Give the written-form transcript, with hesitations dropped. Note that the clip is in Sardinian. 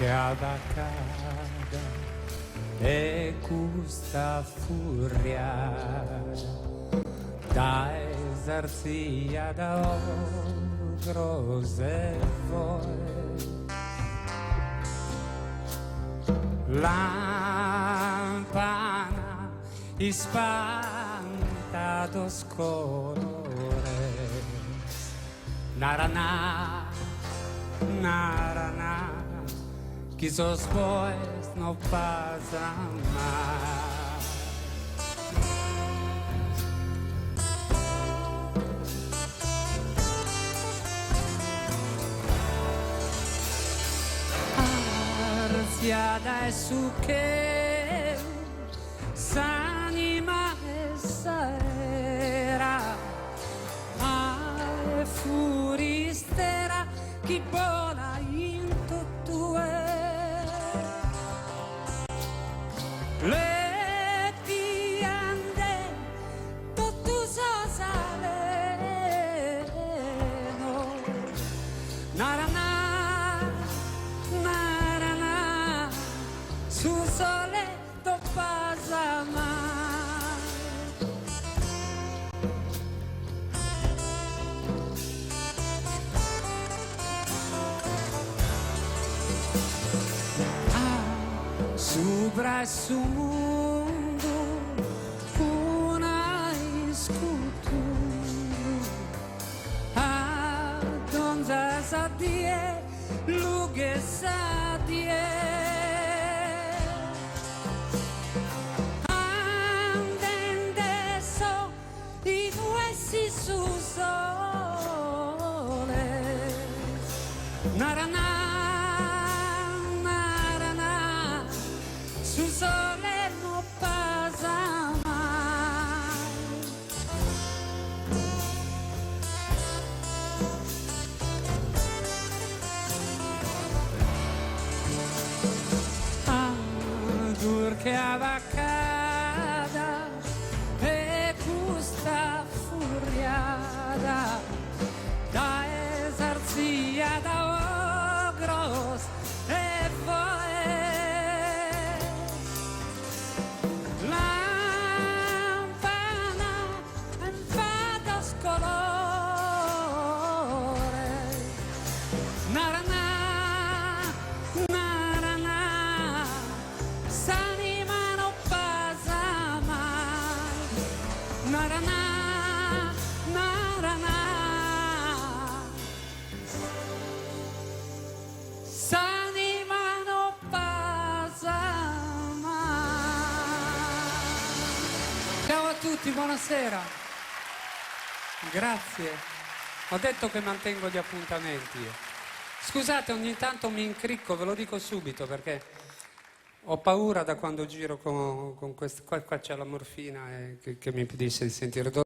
Durche abacada e custa furriada dae s'artziada ogros e voes. Lampana ispantados colores. Narana, narana, chi sos boes no pasan mai. Artziada 'e su chelu s'anima 'e s'aera Ae furistera chi bola in totue. Lepiande totu sos alenos. Narana, narana, su sole no pasat mai. Ah, subra 'e su mundu una iscutu a donza sa die Lughe sa die. Andende so inue essit su sole. Narana, narana, su sole no pasat mai. Ah, durche abacada e custa furriada dae s'artziada ogros e voes. Lampana infados colores Narana, narana S'anima no pasat mai Narana, narana S'anima no pasat mai. Ciao a tutti, buonasera. Grazie. Ho detto che mantengo gli appuntamenti io. Scusate, ogni tanto mi incricco, ve lo dico subito perché ho paura da quando giro con, con questo. Qua, qua c'è la morfina eh, che, che mi impedisce di sentire dolore.